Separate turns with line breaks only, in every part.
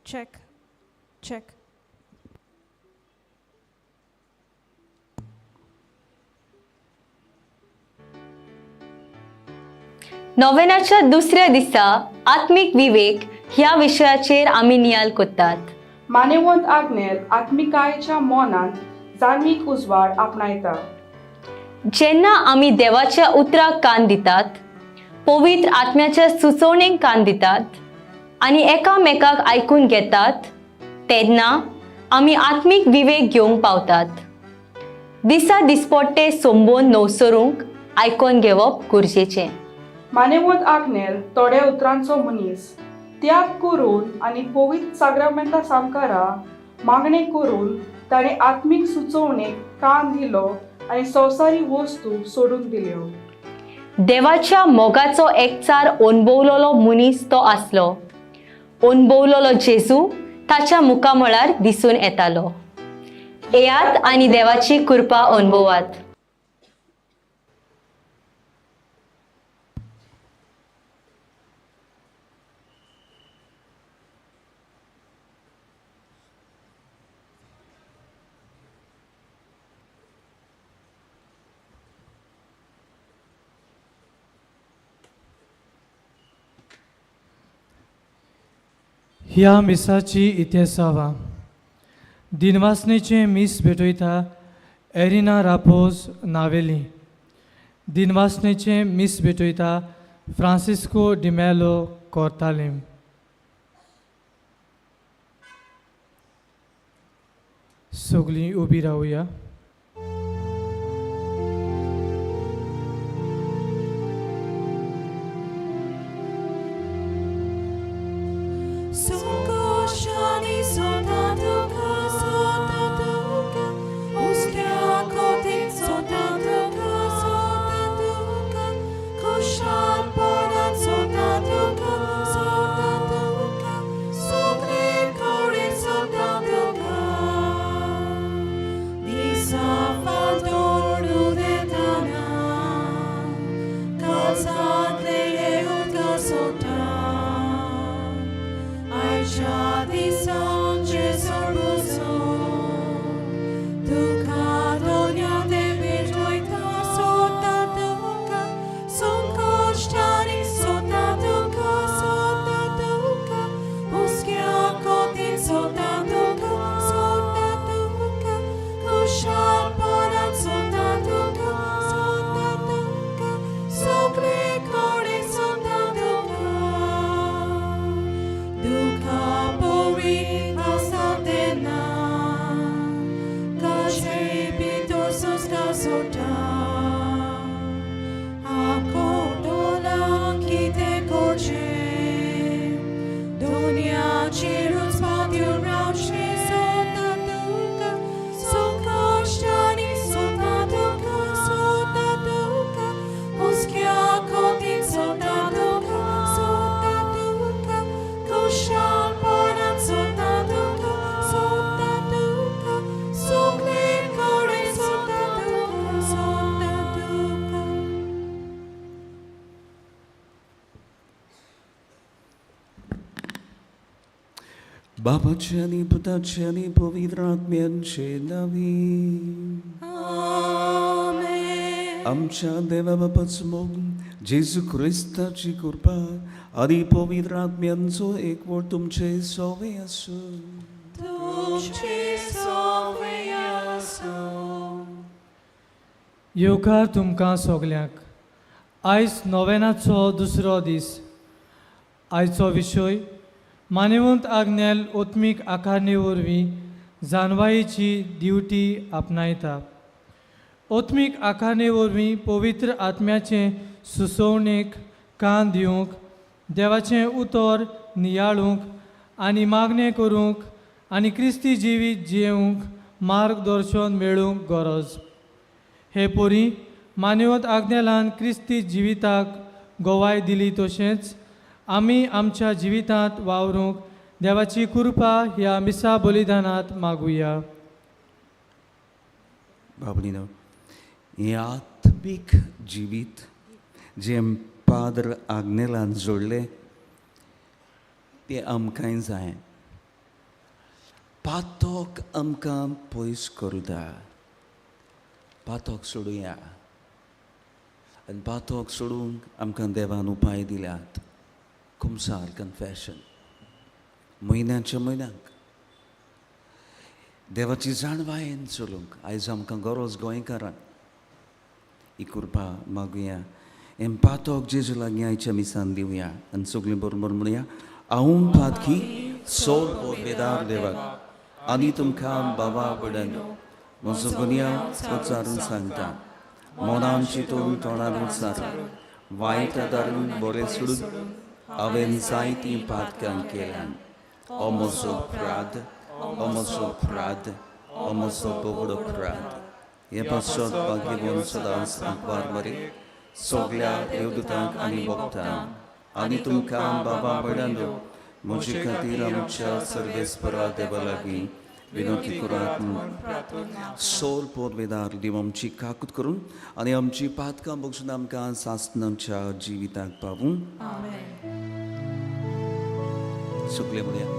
Check, check.
नोवेनाच्या दुसऱ्या दिसा आत्मीक विवेक ह्या विशयाचेर आमी नियाल कोत्तात.
मानेवंत आग्नेल आत्मिकायेच्या मनांत जाणवीक उजवाड आपणायता.
जेन्ना आमी देवाच्या उतराक कान दितात, पवित्र आत्म्याच्या सुचोवणेक कान दितात आनी एकामेकाक आयकून घेतात तेन्ना आमी आत्मीक विवेक घेवंक पावतात. दिसा दिसपट्टे सोंबोन नवसरूंक आयकोन घेवप गरजेचें.
मानेवंत आग्नेल थोड्या उतरांचो मनीस त्याग करून आनी पवित्र साग्रामेंता सामकारा मागणें करून ताणें आत्मीक सुचोवणेक कान दिलो आनी संवसारी वस्तू सोडून दिल्यो.
देवाच्या मोगाचो एकचार अणभवलेलो मनीस तो आसलो. अणभवलेलो जेजू ताच्या मुखामळार दिसून येतालो. येयात आनी देवाची कृपा अणभवात.
ह्या मिसाची इतिहासावा दिनवासनेचें मीस भेटयता एरिना रापोज नावेली. दिनवासनेचें मीस भेटयता फ्रांसिस्को डिमेलो कोर्तालीम. सगळीं उबी रावया.
बापाचे आनी पुताचे आनी पवित्र आत्म्यांचे नांवी. आमच्या देवा बापाचो मोग, जेजू क्रिस्ताची कृपा आनी पवित्र आत्म्यांचो एकवट तुमचे सोवे आसूं.
येवकार तुमकां सगल्यांक. आयज नोवेनाचो दुसरो दीस. आयचो विशय मानेवंत आग्नेल ओत्मीक आकारणे वरवीं जानवायेची दिवटी आपणायता. ओत्मीक आकारणे वरवीं पवित्र आत्म्याचे सुसोवणेक कान दिवंक, देवाचें उतर नियाळूंक आनी मागणें करूंक आनी क्रिस्ती जिवीत जियेवंक मार्गदर्शन मेळूंक गरज. हे पोरी मानेवंत आग्नेलान क्रिस्ती जिविताक गवाय दिली तशेंच आमी आमच्या जिवितांत वावरूंक देवाची कृपा ह्या मिसा बलिदानांत मागुया.
बाबलीनो, हें आत्मीक जिवीत जें पाद्र आग्नेलान जोडलें तें आमकांय जाय. पातोक आमकां पयस करता. पातोक सोडुया आनी पातोक सोडूंक आमकां देवान उपाय दिल्यात. कुमसार, कन्फेशन, म्हयन्याच्या म्हयन्याक देवाची जाणवायेन चलूंक आयज आमकां गरज गोंयकारांक ही कृपा मागुया. हें पातोक जेजू लागीं आयच्या मिसान दिवया आनी सगळीं बरोबर म्हणया, हांव पातकी सोल पोरबेदार देवाक आनी तुमकां बाबा बडन म्हजो गुन्यांव उच्चारून सांगता. मनान चिंतून तोंडान उच्चारून वायट आदारून बरें सोडून हांवें जायतीं पातकां केल्यान. हो म्हजो अपराध, हो म्हजो अपराध, हो म्हजो बोगडो अपराध. हे पासत भाग्यवंत सदांच आंकवार मरे सगल्या देवदूतांक आनी भक्तांक आनी तुमकां बाबा भयणांनो म्हजे खातीर आमच्या सर्वेस्परा देवा लागीं विनंती करात म्हूण. सोल पोरवेदार देव आमची काकूत करून आनी आमची पातकां बगसून आमकां सासणाच्या जिविताक पावूं. सगळे म्हणया.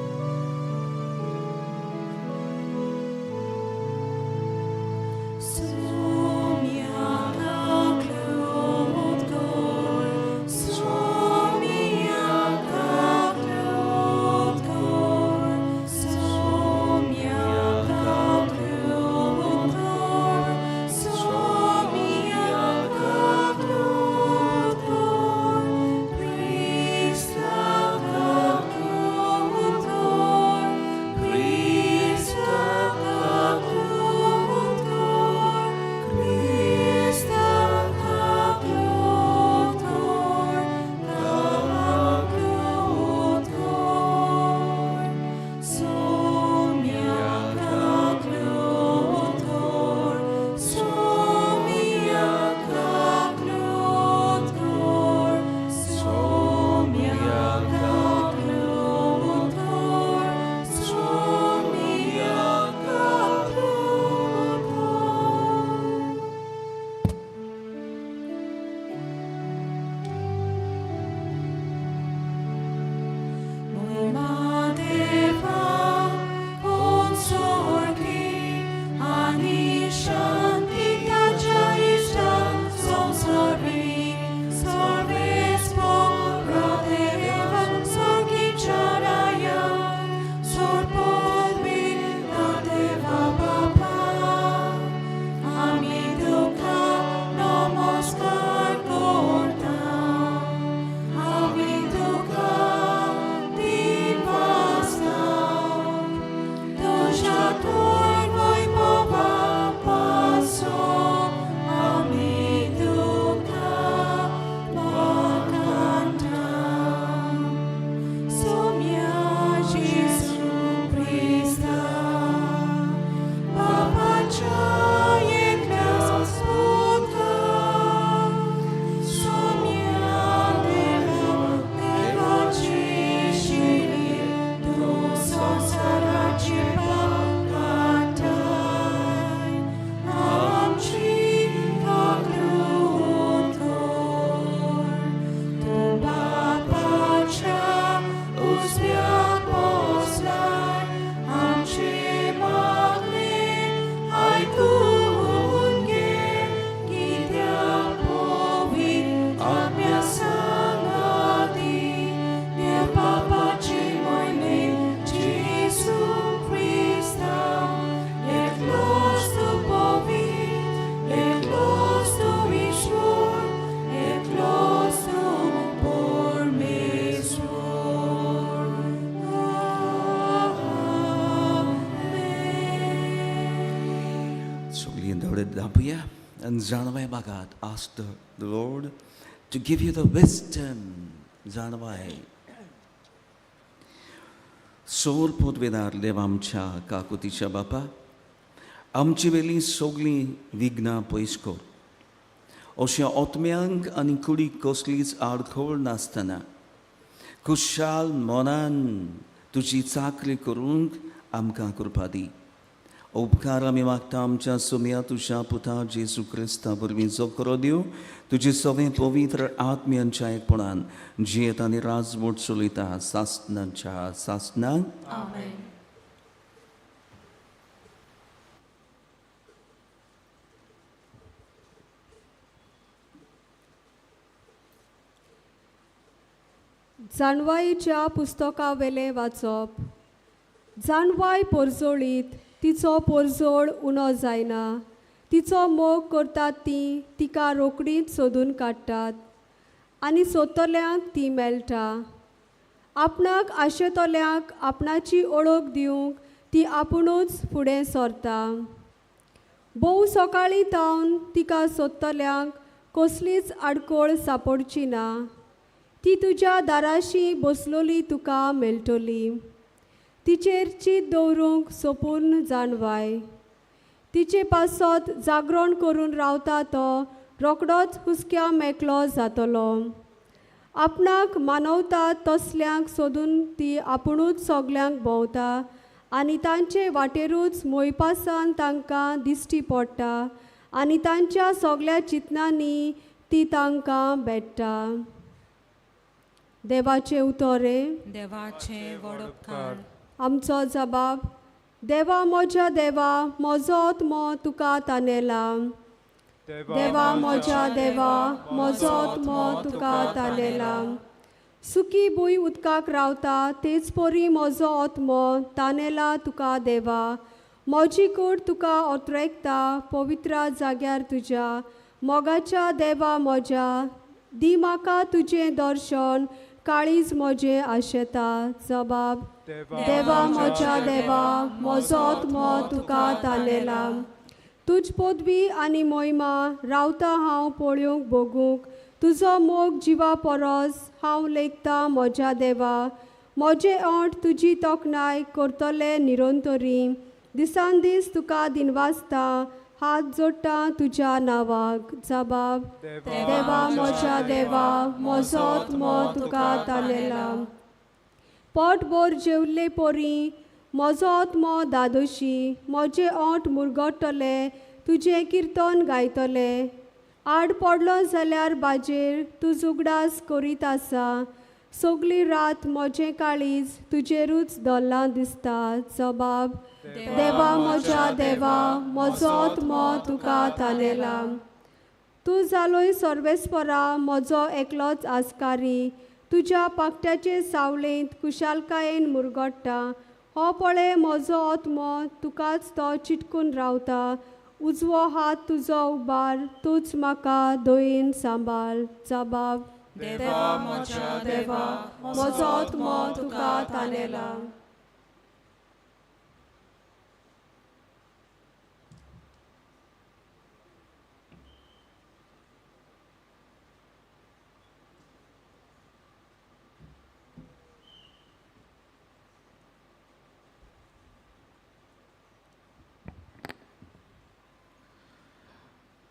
दापुया आनी जाणवाय मागात. Ask the Lord to give you the wisdom. जाणवाय. सोर पोदवेदार देव आमच्या काकुतीच्या बापा, आमचे वेली सगळीं विघ्नां पयस कर. अशें आत्म्यांक आनी कुडीक कसलीच आडखळ नासतना खुशाल मनान तुजी चाकरी करूंक आमकां कृपा दी. उपकार आमी मागता आमच्या सुमया तुज्या पुता जेजू क्रिस्ता वरवीं जो करो दिव तुजे सगळें पवित्र आत्म्यांच्या एकपणान जियेत आनी राजवट चलयता सासणाच्या सासणाक.
जाणवायेच्या पुस्तकावेलें वाचप. जाणवाय पोरजोळीत तिचो पोरजोळ उणो जायना. तिचो मोग करतात ती तिका रोखडीच सोदून काडटात आनी सोदतल्यांक ती मेळटा. आपणाक आशेतल्यांक आपणाची ओळख दिवंक ती आपुणूच फुडें सरता. भोव सकाळीं तावन तिका सोदतल्यांक कसलीच आडखळ सापडची ना. ती तुज्या दाराशी बसलोली तुका मेळटली. तिचेर चीत दवरूंक सोपूर्ण जाणवाय. तिचे पासत जागरण करून रावता तो रोखडोच हुसक्या मेकळो जातलो. आपणाक मानवता तसल्यांक सोदून ती आपुणूच सगल्यांक भोंवता आनी तांचे वाटेरूच मोयपासान तांकां दिश्टी पडटा आनी तांच्या सगल्या चिंतनांनी ती तांकां भेट्टा. देवाचें उतर
देवाचें व्हड उपकार.
आमचो जबाब. देवा म्हज्या देवा, म्हजो आत्मो तुका तानेला. देवा म्हज्या देवा, म्हजो आत्मो तुका तानेला. सुकी भूंय उदकाक रावता तेच परी म्हजो आत्मो तानेला तुका देवा. म्हजी कूड तुका ओतरेकता पवित्र जाग्यार तुज्या. मोगाच्या देवा म्हज्या, दी म्हाका तुजें दर्शन, काळीज म्हजें आशेता. जबाब. देवा म्हज्या देवा, म्हजो आत्मो तुका तानेला. तुज पदवी आनी मोहिमा रावता हांव पळोवंक भोगूंक. तुजो मोग जिवा परस हांव लेखता म्हज्या देवा. म्हजें ओंठ तुजी तोखणाय करतले निरंतरी. दिसान दीस तुका दिनवासता, हात जोडटा तुज्या नांवाक. जबाब. देवा म्हज्या देवा, म्हजो आत्मो तुका तानेला. पोटभर जेवल्ले परी म्हजो आत्मो दादोशी. म्हजें ओंठ मुरगट्टले तुजें किर्तन गायतले. आड पडलो जाल्यार बाजेर तूं उगडास करीत आसा. सगली रात म्हजें काळीज तुजेरूच धरलां दिसता. जबाब. देवा म्हज्या देवा, म्हजो आत्मो तुका तानेला. तूं जालोय सर्वेस्परा म्हजो एकलोच आस्कारी. तुज्या पाकट्याचे सावळेंत खुशालकायेन मुरगट्टा. हो पळय म्हजो आत्मो तुकाच तो चिटकून रावता. उजवो हात तुजो उबार, तूंच म्हाका दयेन सांबाळ. जबाब.
देवा म्हज्या देवा,
म्हजो आत्मो तुका तानेला.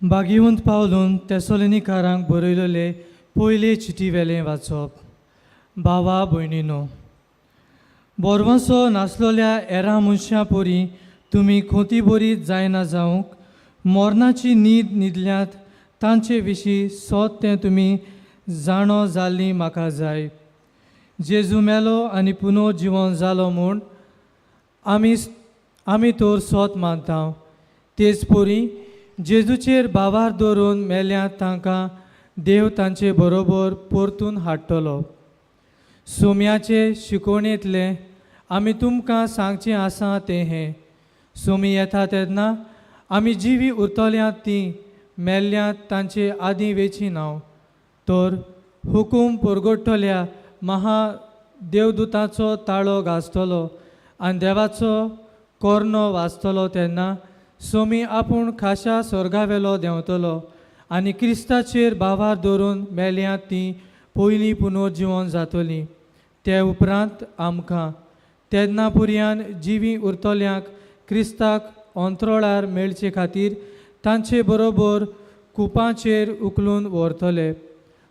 बागिवंत पावलून तेसोलिनीकारांक बरयलेले पयले चिटी वेलें वाचप. भावा भयणीनो, बोरवंसो नासलोल्या एरा मनशां परी तुमी खोती बरी जायना जावंक मोरनाची न्हीद न्हिदल्यात तांचे विशीं सोद तें तुमी जाणो जाल्ली म्हाका जाय. जेजू मेलो आनी पुनो जिवन जालो म्हूण आमी तर सोद मानता. तेच परी जेजूचेर बावार दवरून मेल्यात तांकां देव तांचे बरोबर परतून हाडटलो. सोम्याचे शिकवणेंतलें आमी तुमकां सांगचें आसा तें हें. सोमी येता तेन्ना आमी जिवी उरतल्यांत तीं मेल्ल्यांत तांचे आदीं वेची नांव. तर हुकूम परगट्टल्या महा देवदूताचो ताळो गाजतलो आनी देवाचो कोर्नो वाजतलो तेन्ना सोमी आपूण खाशा स्वर्गावेलो देंवतलो आनी क्रिस्ताचेर बावार दवरून मेल्यांत तीं पयलीं पुनर्जिवन जातलीं. ते उपरांत आमकां तेन्ना पुरयान जिवी उरतल्यांक क्रिस्ताक अंत्रोळार मेळचे खातीर तांचे बरोबर कुपांचेर उखलून व्हरतले.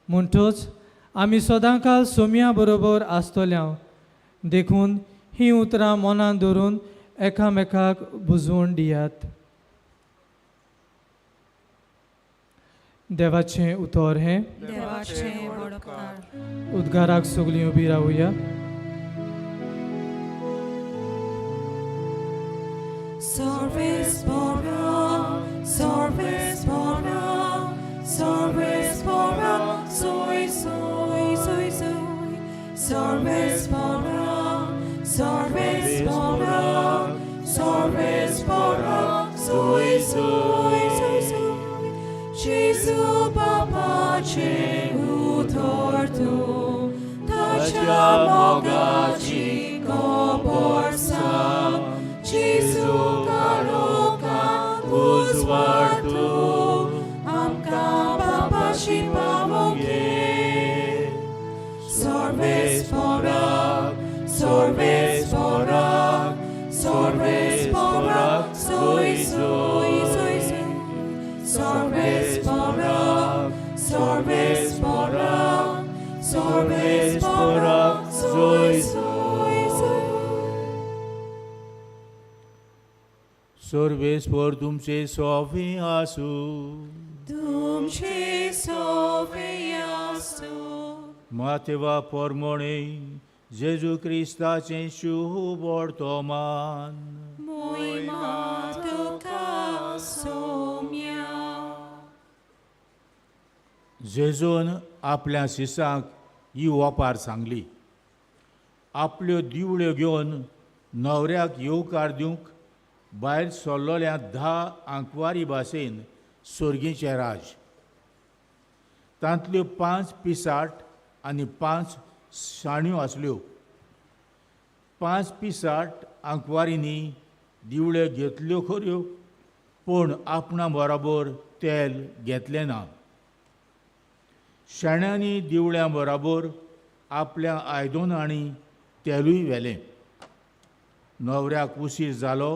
म्हणटच आमी सदांकाल सोम्या बरोबर आसतल्या. देखून हीं उतरां मनान धरून एकामेकाक बुजवण दियात. देवाचें उतर हें.
देवाचें व्हड उपकार.
उद्गाराक सगळीं उबी रावया.
Service pora, service pora, soy, soy, soy, soy. सर्वेस्पोरा, सर्वेस्पोरा, सर्वेस्पोरा, sui sui sui sui. Gesù papace utortu, tacia mogaci coborsa, Gesù caloca uzvartu, amca papaci pavoche. सर्वेस्पोरा, सर्वेस्पोरा, सर्वेस्पोरा, sui sui sui sui. सर्वेस्पोरा, सर्वेस्पोरा, सर्वेस्पोरा, sui sui sui.
सर्वेस्पोर तुमचे Sophie आसूं.
तुमचे सोवे आसूं.
मातेवा पोरमोणे जेजू क्रिस्ताचें शुभ वर्तमान.
मोहिमा तुका सोम्या.
जेजून आपल्या शिसांक ही ओपार सांगली. आपल्यो दिवळ्यो घेवन न्हवऱ्याक येवकार दिवंक भायर सरलोल्या 10 आंकवारी भाशेन सर्गीचें राज. तांतल्यो 5 पिसाट आनी 5 शाण्यो आसल्यो. 5 पिसाट आंकवारींनी दिवळ्यो घेतल्यो खऱ्यो, पूण आपणा बराबर तेल घेतलें ना. शाण्यांनी दिवळ्यां बराबर आपल्या आयदनांनी तेलूय व्हेलें. न्हवऱ्याक उशीर जालो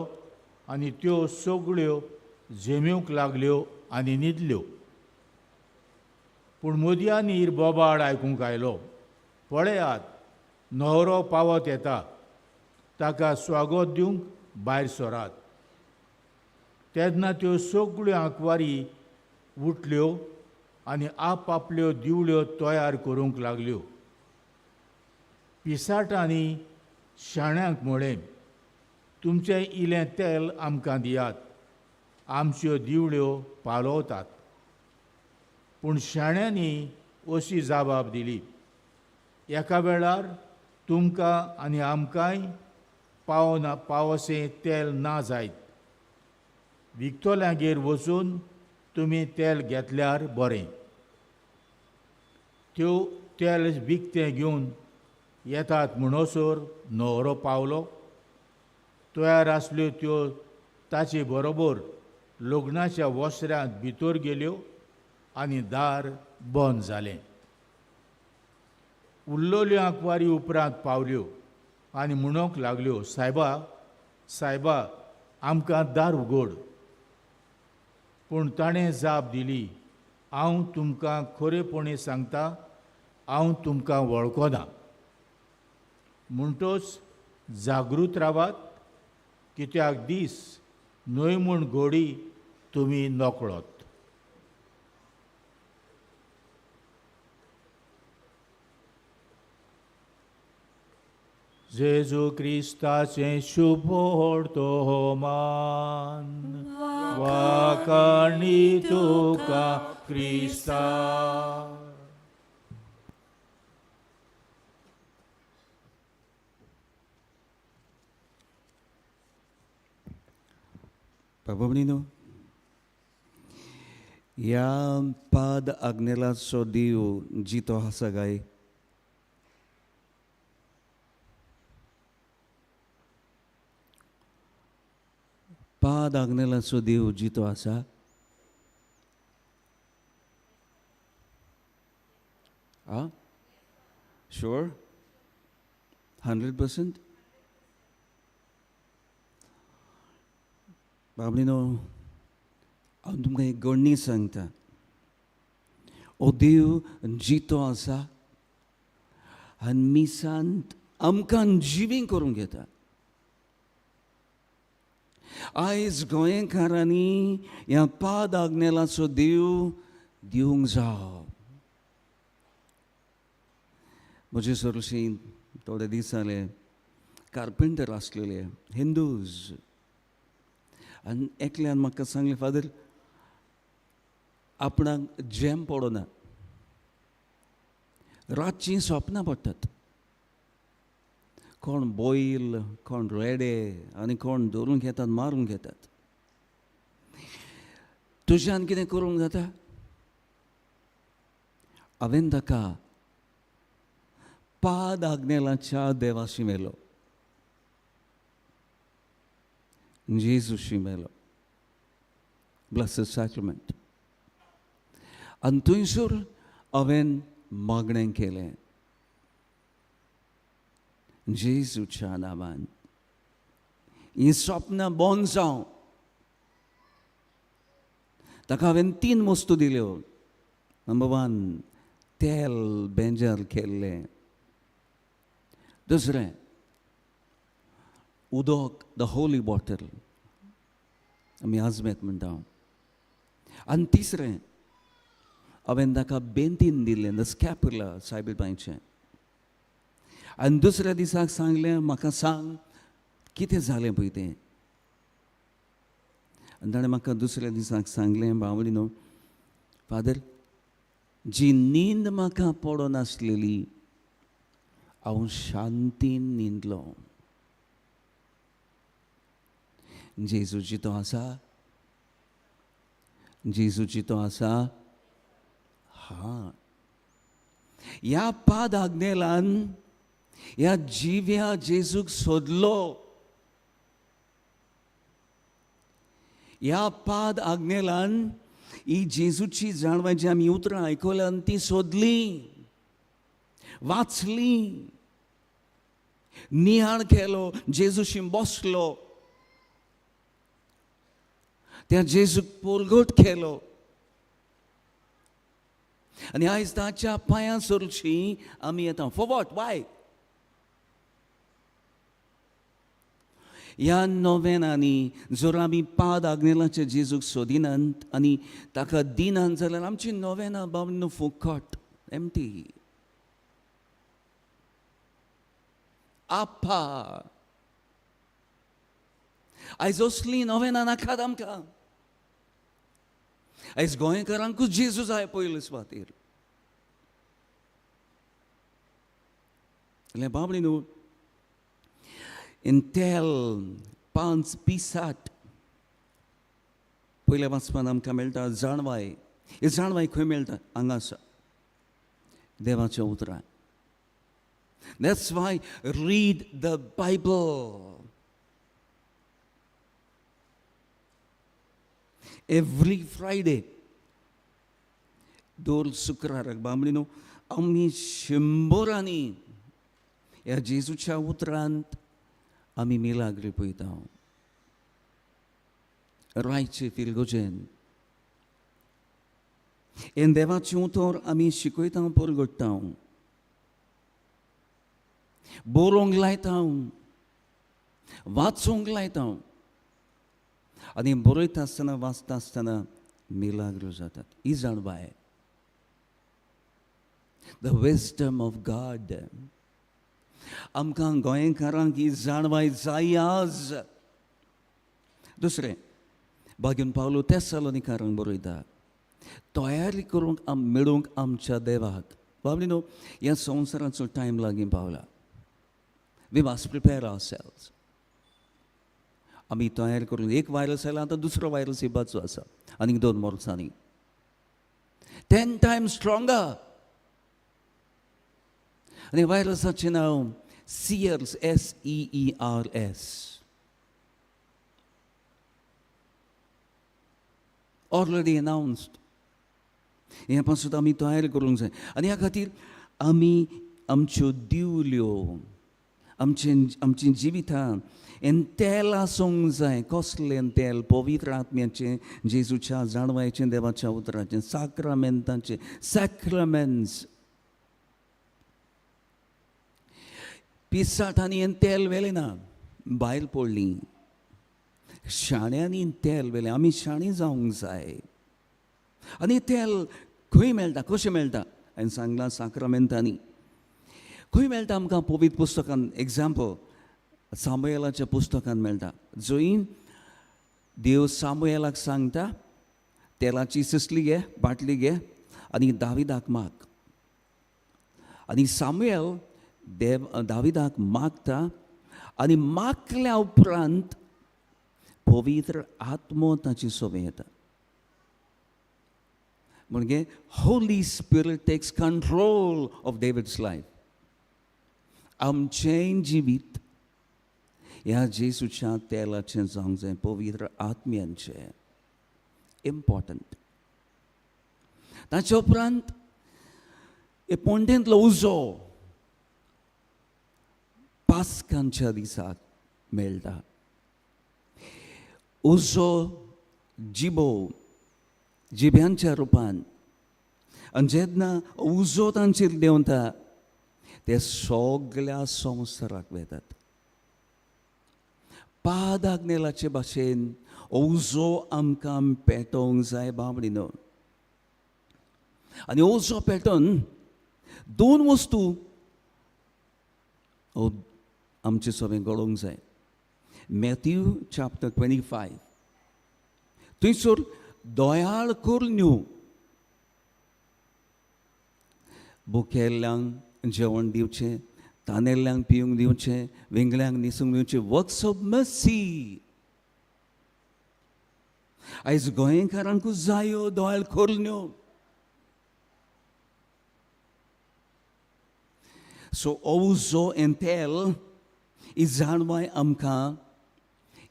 आनी त्यो सगळ्यो झेमेवंक लागल्यो आनी न्हिदल्यो. पूण मोदयांनी बोबाळ आयकूंक आयलो, पळयात न्हवरो पावत येता, ताका स्वागत दिवंक भायर सरात. तेन्ना त्यो सगळ्यो आंकवारी उठल्यो आनी आपआपल्यो दिवळ्यो तयार करूंक लागल्यो. पिसाटांनी शाण्यांक म्हळें, तुमचें इलें तेल आमकां दियात, आमच्यो दिवळ्यो पालोवतात. पूण शाण्यांनी अशी जबाब दिली, एका वेळार तुमकां आनी आमकांय पावना पावसें तेल ना जायत. विकतल्यांगेर वचून तुमी तेल घेतल्यार बरें. त्यो तेल विकतें घेवन येतात म्हणसर न्हवरो पावलो. तयार आसल्यो त्यो ताचे बरोबर लग्नाच्या वसऱ्यांत भितर गेल्यो आनी दार बंद जालें. उरलेल्यो आंकवारी उपरांत पावल्यो आनी म्हणूंक लागल्यो, सायबा सायबा, आमकां दार उगड. पूण ताणें जाप दिली, हांव तुमकां खरेपणी सांगता, हांव तुमकां वळखना. म्हणटोच जागृत रावात, कित्याक दीस न्हय म्हूण घोडी तुमी नकळत. जेजू क्रिस्ताचें शुभ वर्तमान. वाखाणी तुका क्रिस्ता.
बाबा भयणीनो, ह्या पाद आग्नेलाचो देव जितो आसा काय? पाद आग्नेलाचो देव जितो आसा? आ शुअर? 100%? बाबलीनो, हांव तुमकां एक गणणी सांगता. हो देव जितो आसा आनी मिसांत आमकां जिवीं करूंक येता. आयज गोंयकारांनी ह्या पाद आग्नेलाचो देव दिवंक जावो. म्हजे सरशी थोडे दीस जाले कार्पेंटर आसलेले हिंदूज, आनी एकल्यान म्हाका सांगलें, फादर आपणाक जॅम पडना, रातचीं सपनां पडटात. कोण बैल, कोण रेडे आनी कोण धरून घेतात, मारून घेतात. तुज्यान कितें करूंक जाता? हांवें ताका पाद आग्नेलाच्या देवाशी मेलो, जेजूशी मेलो, ब्लेस्ड सॅक्रमेंट. आनी थंयसर हांवें मागणें केलें जेजूच्या नांवान, हीं सपनां बंद जावं. ताका हांवें 3 वस्तू दिल्यो. नंबर 1, तेल बेंजार केल्लें. दुसरें, उदक, the Holi water, आमी आजमेत म्हणटा. आनी तिसरें, हांवें ताका बेंतीन दिल्लें, the स्कॅपुला सायबील बांयचें. आनी दुसऱ्या दिसाक सांगलें, म्हाका सांग कितें जालें पळय तें. आनी ताणें म्हाका दुसऱ्या दिसाक सांगलें, बावली न्हू फादर, जी न्हीद म्हाका पडनासलेली हांव शांतीन न्हिदलो. जेजू जितो आसा, जेजू जितो आसा. हा, ह्या पाद आग्नेलान ह्या जिव्या जेजूक सोदलो. ह्या पाद आग्नेलान ही जेजूची जाणवाय जी आमी उतरां आयकल्यान ती सोदली, वाचली, नियाळ केलो, जेजूशी बसलो, त्या जेजूक पोरगट केलो आनी आयज ताच्या पांयां सरशी आमी येता. For what? वाय? ह्या नोवेनांनी जर आमी पाद आग्नेलाचे जेजूक सोदिनात आनी ताका दिनात जाल्यार आमची नोवेनां बाबा फुकट, एमटी. आपा आयज असलीं नोवेनां नाकात आमकां. आयज गोंयकारांकूच जेजू जाय पयले सुवातेर. बाबडी न्हू इन तेल 5 पिसाट पयल्या वाचपान आमकां मेळटा जाणवाय. ही जाणवाय खंय मेळटा? हांगा आसा देवाच्या उतरां. That's why read the Bible every Friday. दर शुक्राराक बामणी न्हू आमी शंबरांनी ह्या जेजूच्या उतरांत आमी मिलाग्री पळयता. रायचे फिरगोजेन हें देवाचें उतर आमी शिकयता, परगट्टा, बरोवंक लायता, वाचूंक लायता आनी बरयता आसतना वाचता आसतना मिलाग्रो जातात. ही जाणवाय, the wisdom of God. आमकां गोंयकारांक ही जाणवाय जाय आज. दुसरें, बागेवन पावलो तेसालोनिकारांक बरयता, तयारी करूंक मेळूंक आमच्या देवाक. बाबली न्हू ह्या संवसाराचो टायम लागीं पावला. We must prepare ourselves. आमी तयार करून एक व्हायरस आयला, आतां दुसरो व्हायरस येवपाचो आसा आनीक 2 वर्सांनी, 10 times stronger. आनी व्हायरसाचें नांव सियर्स, SEERS. Already announced. हें पासून आमी तयार करूंक जाय आनी ह्या खातीर आमी आमच्यो दिवल्यो, आमचीं जिवितां हें तेल आसूंक जाय. कसलें तेल? पवित्र आत्म्याचें, जेजूच्या जाणवायचें, देवाच्या उतराचें, साक्रामेंताचें, सॅक्रमेंट्स. पिसाटांनी हें तेल व्हेलें ना, भायर पडलीं. शाण्यांनी तेल व्हेलें. आमी शाणी जावंक जाय. आनी तेल खंय मेळटा, कशें मेळटा? हांवें सांगलां साक्रामेंतांनी. खंय मेळटा आमकां? पवित्र पुस्तकान. एग्जाम्पल सामुएलाच्या पुस्तकान मेळटा, जंय देव सामुएलाक सांगता तेलाची सिसली घे, बाटली घे आनी दाविदाक माग. आनी सामुएल देव दाविदाक मागता आनी मागल्या उपरांत पवित्र आत्मो ताची सोबे येता. म्हणजे Holy Spirit takes control of David's life. आमचें जिवीत ह्या जेजूच्या तेलाचें जावंक जाय, पवित्र आत्म्यांचें. इम्पॉर्टंट. ताचे उपरांत हे पोंडेंतलो उजो पास्कांच्या दिसाक मेळटा. उजो जिबो जिब्यांच्या रुपान, आनी जेन्ना उजो तांचेर देंवता ते सगल्या संवसाराक वेतात. पादाग्नेलाचे भाशेन उजो आमकां पेटोवंक जाय बाबडीनो. आनी उजो पेटोवन दोन वस्तू आमचे सगळें घडोवंक जाय. मॅथ्यू चॅप्टर 25 थंयसर दयाळ करण्यो, भुकेल्ल्यांक जेवण दिवचें, तानेल्ल्यांक पिवंक दिवचें, विंगल्यांक न्हेसूंक दिवचें, वर्क्स ऑफ मर्सी. आयज गोंयकारांकूच जायो दयाळ करण्यो. सो उजो आनी तेल ही जाणवाय आमकां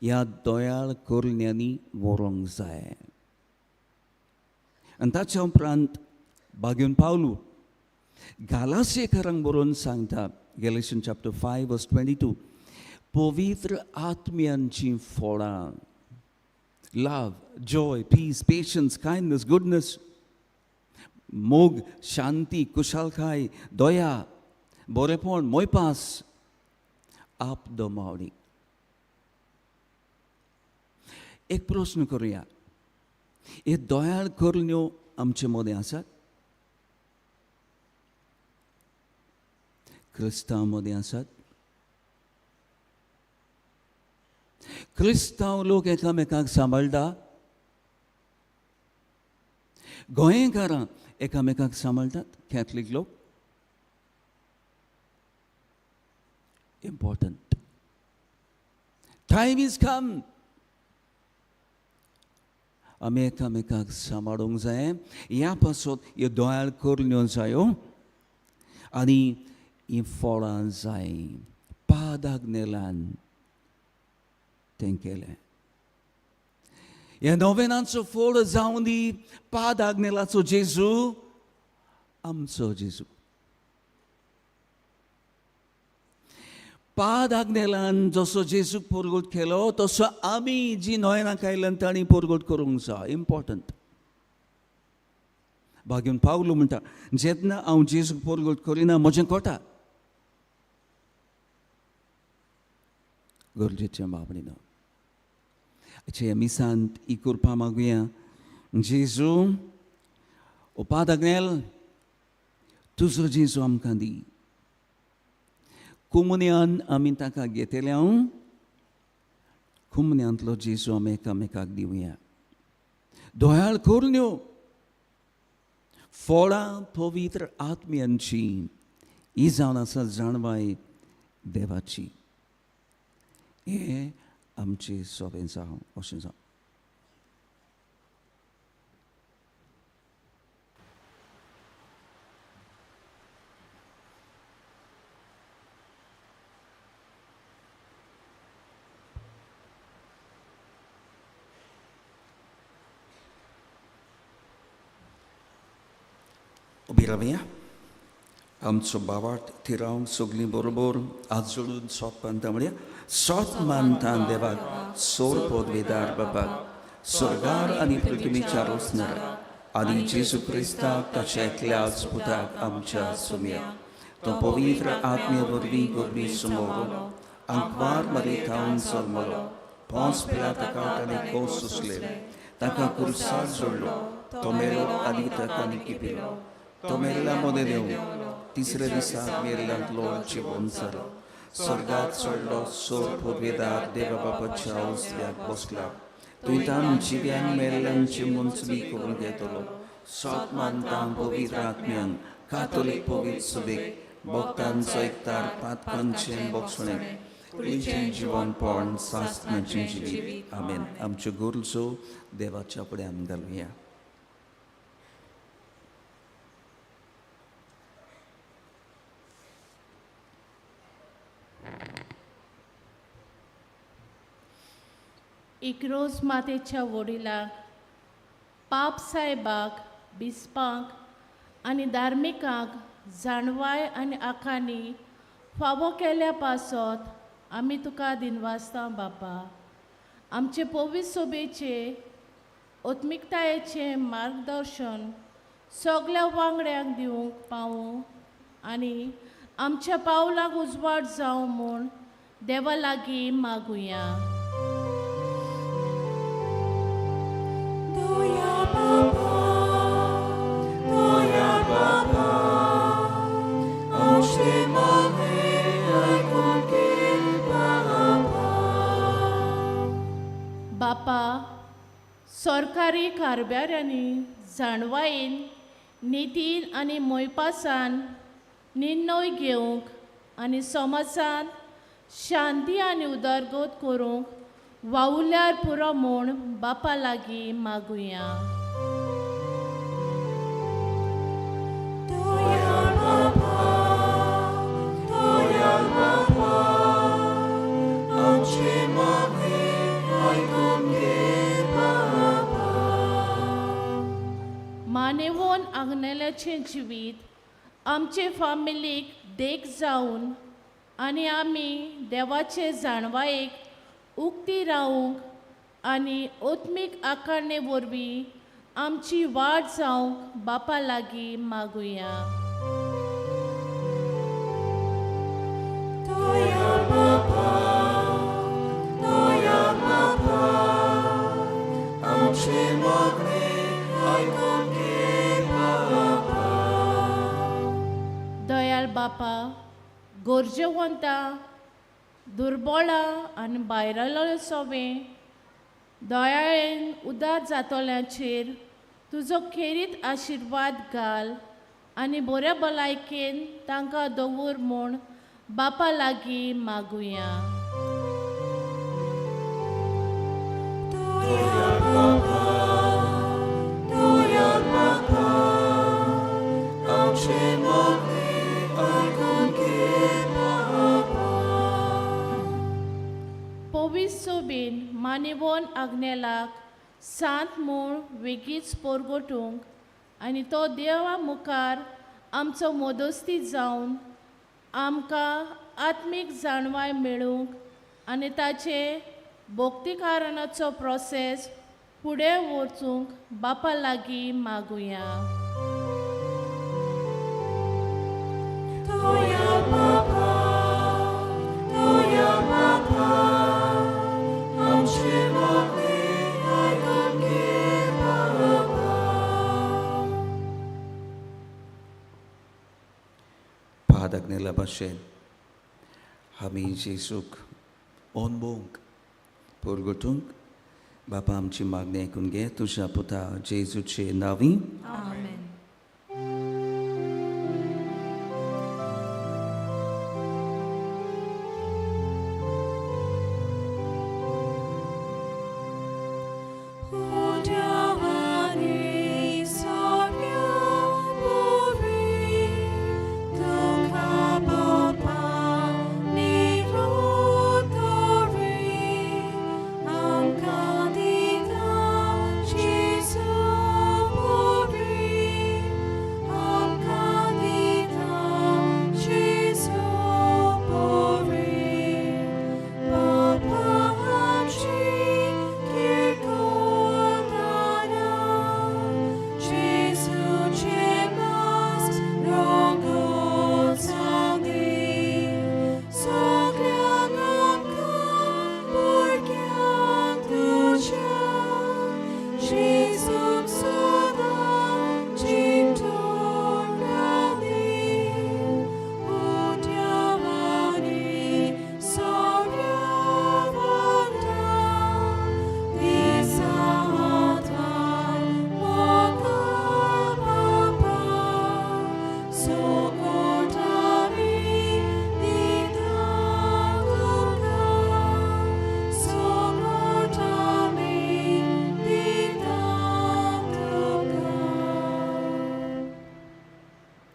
ह्या दयाळ करण्यांनी व्हरूंक जाय. आनी ताच्या उपरांत बागेवन पावलू गालासेकरांक बरोवन सांगता, गॅलेशन चॅप्टर 5 वर्स 22, पवित्र आत्म्यांची फळां, love, joy, peace, patience, kindness, goodness, मोग, शांती, कुशालकाय, दया, बरेपण, मोयपास, आपदमावणी. एक प्रस्न करुया, हे दयाळ करण्यो आमचे मदें आसात? क्रिस्तांव मदें आसात? क्रिस्तांव लोक एकामेकांक सांबाळटा? गोंयकारां एकामेकांक सांबाळटात? कॅथलीक लोक? Important. Time is come. आमी एकामेकांक सांबाळूंक जाय. ह्या पासत ह्यो दयाळ करण्यो जायो आनी हीं फळां जाय. पादाग्नेलान तें केलें. ह्या नोवेनाचो फळ जावं दी पादाग्नेलाचो जेजू, आमचो जेजू. पादाग्नेलान जसो जेजूक परगट केलो तसो आमी जी नोयनां कायल्यान तांणी परगट करूंक जाय. इम्पॉर्टंट. भाग्यून पावलो म्हणटा, जेन्ना हांव जेजूक परगट करिना म्हजें कोटा. गरजेचें बाबडीनो. ह्या मिसांत ही कृपा मागुया, जेजू ओ पादाग्नेल तुजो जेजू आमकां दी. कुमन्यान आमी ताका घेतले, हांव कुमन्यांतलो जेजू आमी एकामेकाक दिवया. दयाळ करण्यो, फळां पवित्र आत्म्यांची, ही जावन आसा जाणवाय देवाची. हें आमचें सोबें जावं अशें जावं. उबी रावया. आमचो बावाट थिरावन सगळीं बरोबर हात जोडून सोत मानता म्हणया. सोत मानता देवाक, सोर पदवेदार बाबाक, स्वर्गार आनी पृथ्वीच्या रोसणाराक, आनी जेजू क्रिस्ताक ताच्या एकल्याच पुताक आमच्या सुमया, तो पवित्र आत्म्या वरवीं गोरवी समोर आंकवार मरेथावन जल्मलो, पोंस पिलाता ताणें कोस सोंसले, ताका कुर्सार जोडलो, तो मेलो आनी ताका निकिपिलो, तो मेल्ल्या मदें देंवलो, तिसऱ्या दिसा मेल्ल्यांतलो जिवोन जालो, स्वर्गात चडलो, सोर पुर्वेदार देवा बापाच्या उजव्याक बसला, थंय जिव्यान मेल्ल्यांची मुंचवी करून घेतलो. सोत मानता पवित्र आत्म्यान, कातोलीक पवित्र सुबेक, भक्तांचो एकतार पातकांचें बोगसणें कुडीचें जिवनपण सासणाचें जिवीत. आमेन. आमच्यो गरजो देवाच्या फुड्यान घालुया.
इक्रोज मातेच्या वडिलाक, पाप साहेबाक, बिस्पांक आनी धार्मिकांक जाणवाय आनी आखाणी फावो केल्या पासत आमी तुका दिनवासता बापा. आमचे पवित्र सोबेचे आत्मिकतायेचें मार्गदर्शन सगल्या वांगड्यांक दिवंक पावूं आनी आमच्या पावलांक उजवाड जावं म्हूण देवा लागीं मागुया. बापा, सरकारी कारभाऱ्यांनी जाणवायेन, नितीन आनी मोयपासान निर्णय घेवंक आनी समाजांत शांती आनी उदरगत करूंक वावुल्यार पुरो म्हूण बापा लागीं मागुया. मानेवोन आग्नेल्याचें जिवीत आमचे फामिलीक देख जावन आनी आमी देवाचे जाणवायेक उक्ती रावूंक आनी आत्मीक आकारणे वरवीं आमची वाड जावंक बापा लागीं मागुया. दयाळ बापा, गरजेवंता, दुर्बळां आनी भायरलो सोवे दयाळेन उदार जातल्यांचेर तुजो खेरीत आशिर्वाद घाल आनी बऱ्या भलायकेन तांकां दवर म्हूण बापा लागीं मागुया. पवित्र सोबीन मानेवोन आग्नेलाक सांत म्हूण वेगीच पोरगोटूंक आनी तो देवा मुखार आमचो मदस्ती जावन आमकां आत्मीक जाणवाय मेळूंक आनी ताचे भक्तीकारणाचो प्रोसेस फुडें वचूंक बापा लागीं मागुया.
आग्नेला भाशेन आमी जेजूक अनभोवंक परगटूंक बापा आमची मागणी आयकून घे तुज्या पुता जेजूचे नांवी.
आमेन.
Jesus,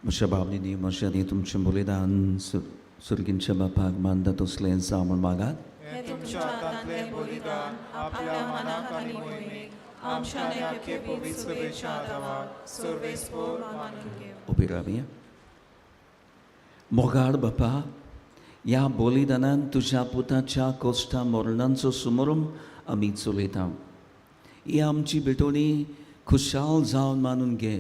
म्हज्या बाबलींनी म्हज्या आनी तुमचें बलिदान सुर्गींच्या बापाक मानता तसलें जावं म्हूण मागात.
हें तुमच्या हातांतलें बलिदान आपल्या मनाक आनी मोहिमेक आमच्या आनी आख्खे पवित्र सभेच्या आदावाक सर्वेस्पोर मानून घेवं.
उबी रावया. मोगाळ बापा, ह्या बलिदानान तुज्या पुताच्या कोश्टा मरणांचो सुमरम आमी चलयता. ही आमची भेटवणी खुशाल जावन मानून घे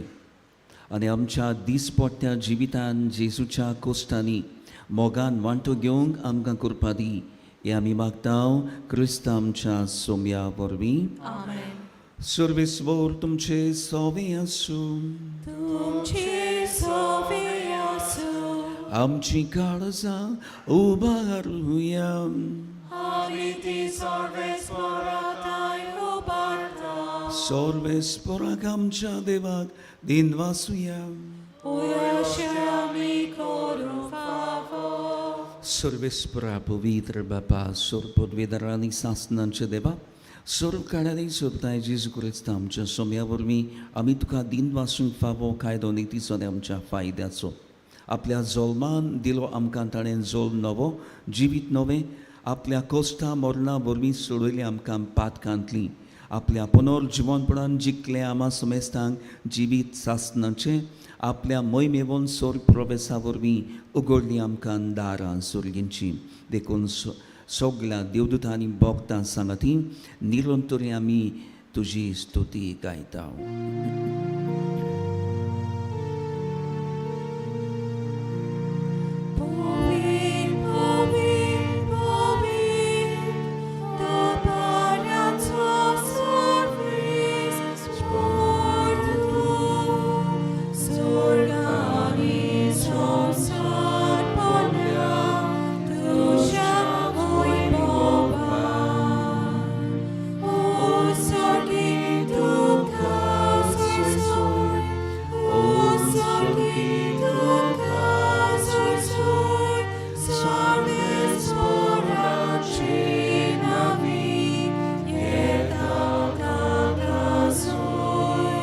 आनी आमच्या दिसपट्ट्या जिवितान जेजूच्या कोश्टांनी मोगान वांटो घेवंक आमकां कृपा दी. हें आमी मागता क्रिस्त आमच्या सोम्या वरवीं. सर्वेस्वर तुमचे सोवे आसूं.
तुमचे सोवे आसूं.
आमची काळजां उबारुया.
आमी ती सर्वेस्पराताय उबारता.
सर्वेस्पराक आमच्या देवाक दिन वासुया.
अशें आमी करूं फावो.
सर्वेस्परा पवित्र बापा, सर्व पदवीधर आनी सासनांचे देवा, सर्व काळांनी सोबताय जेजू क्रिस्त आमच्या सोम्या वरवीं आमी तुका दिन वासूंक फावो कायदो नितीचो आनी आमच्या फायद्याचो. आपल्या जल्मान दिलो आमकां ताणें जल्म नवो जिवीत नवें, आपल्या कोश्टा मरणा वरवीं सोडयली आमकां पातकांतली, आपल्या पुनर्जिवनपणान जिखलें आमा समेस्तांक जिवीत सासनाचें, आपल्या मोहिमेवन सोर प्रवेसा वरवीं उगडली आमकां दारां सुर्गींची. देखून सगल्या देवदूतांनी भोगतां सांगाती निरंतरी आमी तुजी स्तुती गायता.
पवित्र पवित्र पवित्र तो पाड्याचो सर्वेस्पोर तूं, स्वर्ग आनी संवसार पडल्या तुज्या वैभवान. ओ स्वर्गी तुका सोय, ओ स्वर्गी तुका सोय, सर्वेस्पराचे नांवी येता ताका सोय.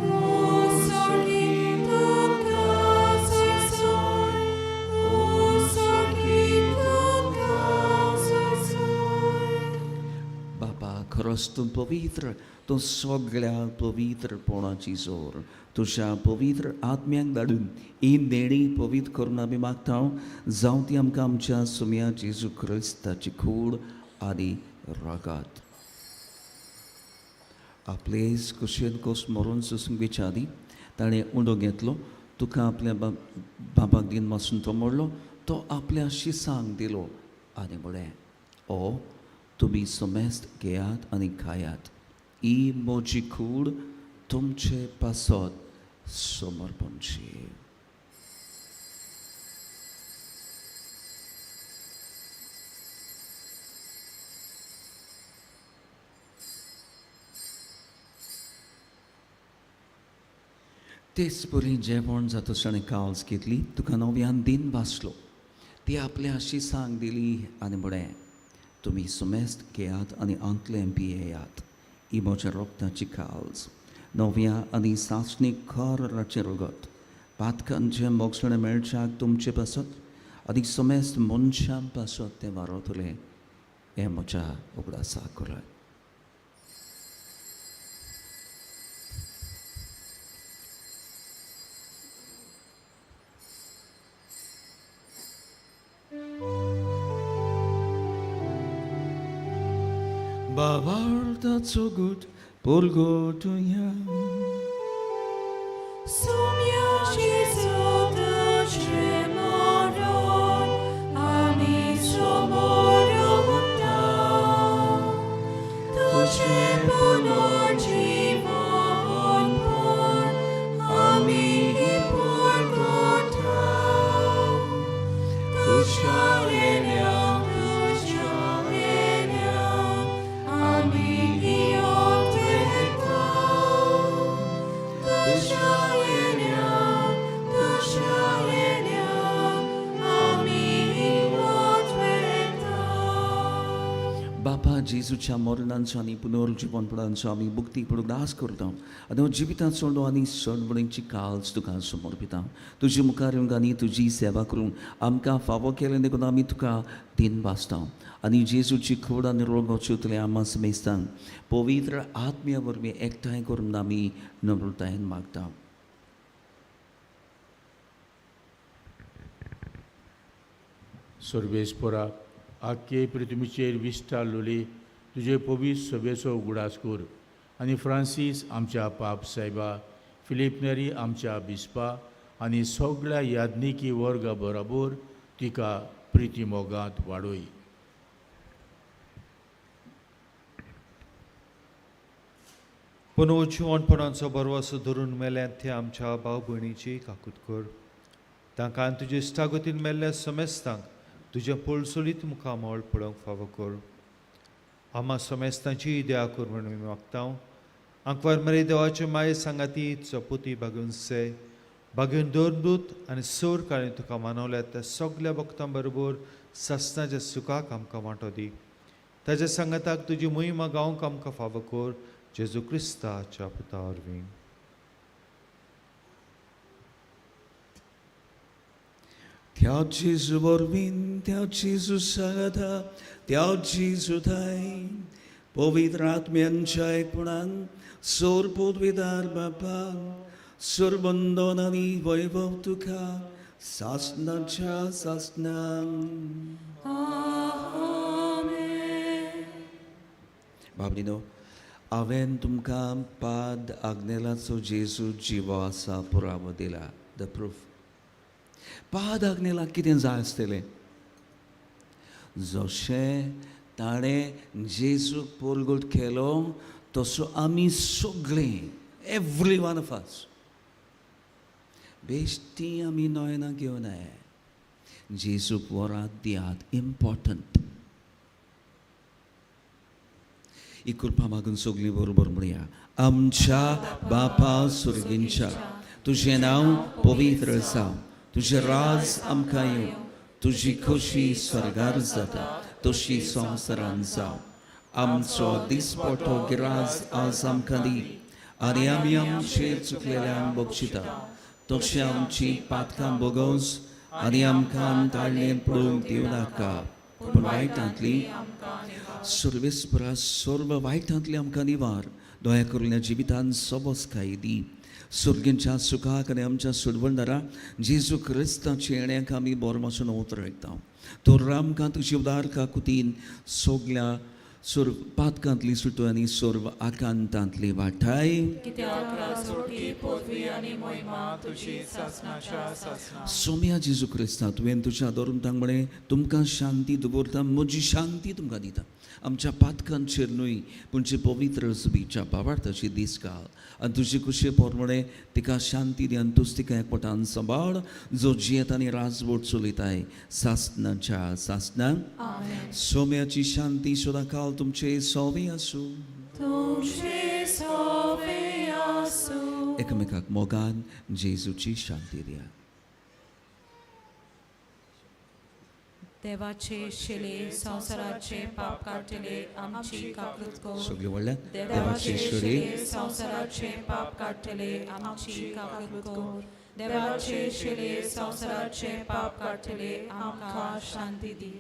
ओ स्वर्गी तुका सोय, ओ स्वर्गी तुका सोय.
बापा, खरोच तूं पवित्र, तूं सगळ्या पवित्रपणाची जोर. तुज्या पवित्र आत्म्याक धाडून ही देणी पवित्र करून आमी मागता, जावं ती आमकां आमच्या सुम्या जेजू क्रिस्ताची कूड आनी रगात. आपलेच कुशेन कोस मरून सोसूंक घेवच्या आदीं ताणें उंडो घेतलो, तुका आपल्या बाबाक दिन वासून तो मोडलो, तो आपल्या शिसांक दिलो आनी म्हळें, ओ तुमी समेस्त घेयात आनी खायात, ही म्हजी कूड तुमचे पासत समर्पणची. तेच परी जेवण जातच ताणें कावज घेतली, तुका नव्यान दिन भासलो, ती आपल्या शिसांक दिली आनी म्हळें, तुमी समेस्त घेयात आनी आंतलें पियेयात, ही म्हज्या रोगताची कावज, नव्या आनी सासणीक खराचें रगत, पातकांचें मोगसणें मेळच्याक तुमचे पासत आनी समेस्त मनशां पासत तें वारवतलें, हें म्हज्या उगडासा करात. बाबार्थाचो गुट परगटुया.
सुम्या जेजू तुजें मरण आमी समोरता, तुजें पुनर्जीवनपण आमी परगटा. तुज्या येण्या तुज्या येण्या आमी ओतेता, तुज्या येण्या
बापा जेजूच्या मरणांचो आनी पुनर्जिवनपणांचो आमी मुक्ती उगडास करता आनी हो जिविताचो आनी सणबणीची काल्स तुका समर्पिता. तुजे मुखार येवंक आनी तुजी सेवा करूंक आमकां फावो केलें देखून आमी तुका दिन भासता आनी जेजूची खोड आनी रोगाच्यो आमा समेस्तांक पवित्र आत्म्या वरवीं एकठांय करून आमी नम्रतायेन मागता.
सर्वेस्परा आख्खे पृथ्वीचेर विस्तार लोली तुजे पवित्र सभेचो उगडास कर आनी फ्रांसीस आमच्या पाप सायबा, फिलीप नेरी आमच्या बिस्पा आनी सगळ्या याज्ञिकी वर्गा बरोबर तिका प्रिती मोगांत वाडय.
पुनर्जिवनपणाचो भरवंसो धरून मेल्यात ते आमच्या भाव भयणीची काकूत कर. तांकां तुजे इश्टागतीन मेल्ल्या समेस्तांक तुजें पळसोलीत मुखामळ पळोवंक फावो कर. आमा समेस्तांची दया कर म्हूण आमी मागता. आंकवार मरे देवाचे माये सांगाती चपोती बागून से बागून दवरदूत आनी सोर काळी तुका मानवल्यात त्या सगल्या भक्तां बरोबर सासणाच्या सुखाक आमकां वांटो दी. ताज्या सांगाताक तुजी मोहिमा गावंक आमकां फावो कर, जेजू क्रिस्ताच्या पुता वरवीं.
त्या जेजू वरवीं, त्या जेजू सांगाता, त्या जेजू थांय पवित्र आत्म्यांच्या एकपणान सोर पदवीदार बापा सरबंदन आनी वैभव तुका सासणाच्या सासणां. बाबलीनो, हांवें तुमकां पाद आग्नेलाचो जेजू जिवो आसा पुरावो दिला, the proof. पाद आग्नेलाक कितें जाय आसतलें? जशें ताणें जेजूक पोरगोट केलो तसो आमी सगळीं, एवरी वन ऑफ अस, बेश्टी आमी नयनां घेवन आय जेजूक वरात दियात, इम्पॉर्टंट. ही कृपा मागून सगळीं बरोबर म्हणया. आमच्या बापा सुर्गींच्या, तुजें नांव पवित्र जावं, तुजें राज आमकां येवं, तुजी खोशी स्वर्गार जाता तशी संवसारान जावं. आमचो दिसपटो गिराज आज आमकां दी आनी आमी आमचेर चुकलेल्यांक बक्षिता तशें आमची पातकां भोगोवस आनी आमकां ताळ्ळें पळोवंक दिवं नाका, पूण वायटांतली सर्वेस्परा सर्व वायटांतली आमकां निवार. दया करून ह्या जिवितान सबसकाय दी. सुर्गींच्या सुखाक आनी आमच्या सुडवणदारा जेजू क्रिस्ताच्या येण्याक आमी बरो मातसो उतर आयकता. तर आमकां तुजी उदार काकुतीन सगल्या सर्व पातकांतली सुटो आनी सर्व आकांतांतली वाठाय. सोम्या जेजू क्रिस्ता, तुवें तुज्या धर्मतांक म्हळें, तुमकां शांती दवरता, म्हजी शांती तुमकां दिता. आमच्या पातकांचेर न्हय पूण जे पवित्र सुबीच्या भावार्थाची दीस घाल आनी तुजे कुशे प्रमाणे तिका शांती दी आनी तूच तिका एकवटान सांबाळ, जो जियेत आनी राजवट चलयताय सासणाच्या सासणां. सोम्याची शांती सदांकाळ तुमचे सोवे आसूं. एकामेकाक मोगान जेजूची शांती दिया.
देवाचे शिले संवसाराचे पाप काडटले आमची काकूत कर.
सगळे व्हडल्यान
देवाचे शिले संवसाराचे पाप काडटले आमची काकूत कर. देवाचे शिले संवसाराचे पाप काडटले आमकां शांती दी.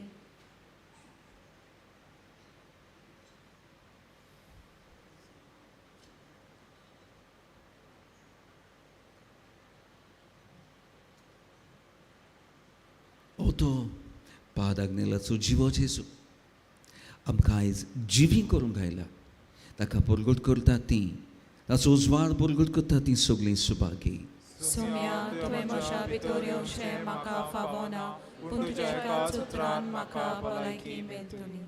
तो पाद आग्नेलाचो जिवो जेजू आमकां आयज जिवी करूंक आयला. ताका परगट करता ती, ताचो उजवाड परगट करता ती सगळीं सुभागी.
सोम्या, तुवें म्हज्या भितर येवचें म्हाका फावना, पूण तुज्या एकाच उतरान म्हाका भलायकी मेळटली.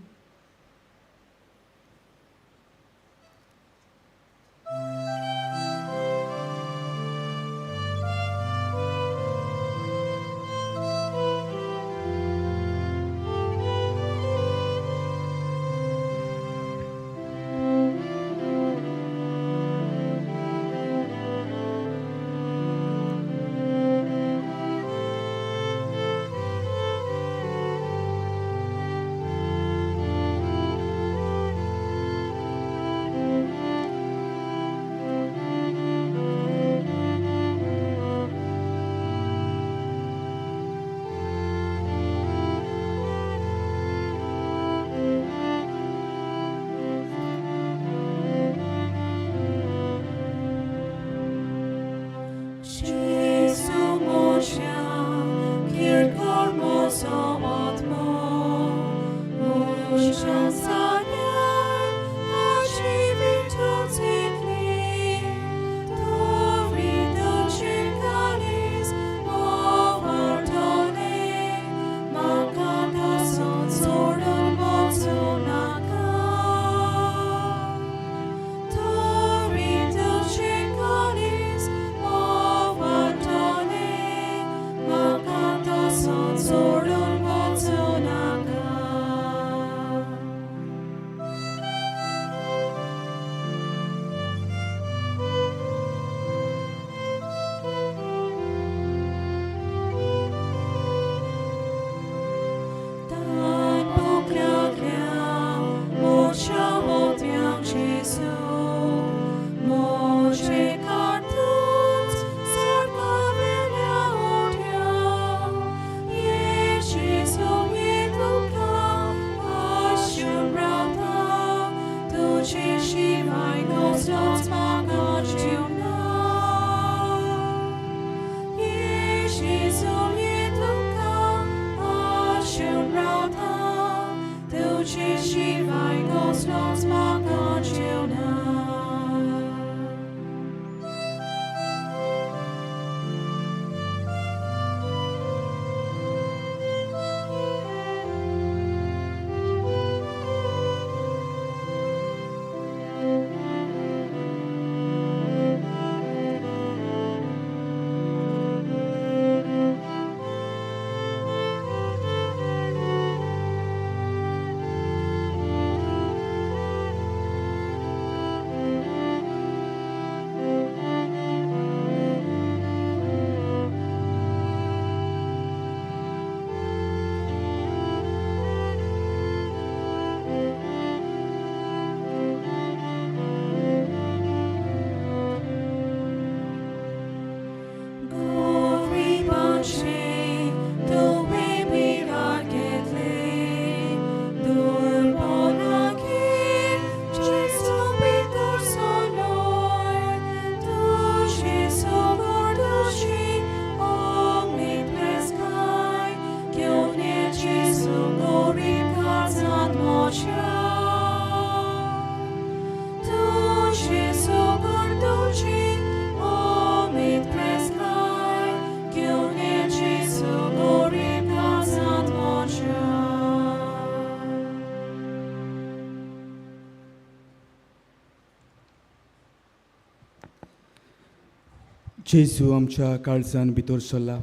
जेजू आमच्या काळजान भितर सरला.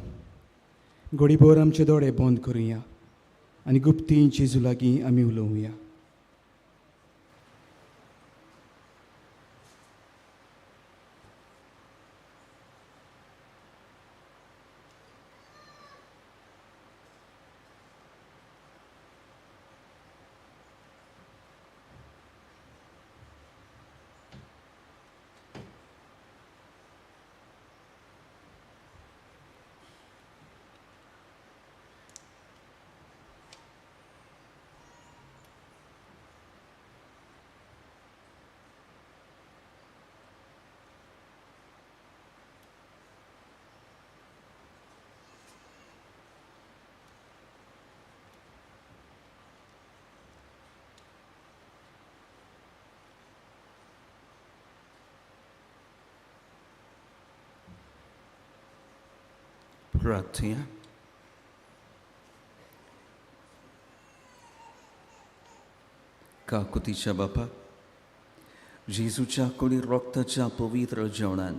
घडीभर आमचे दोळे बंद करुया आनी गुप्ती जेजू लागीं आमी उलोवया.
प्रार्थना. काकुतीच्या बापा, जेजूच्या कुडी रोगताच्या पवित्र जेवणान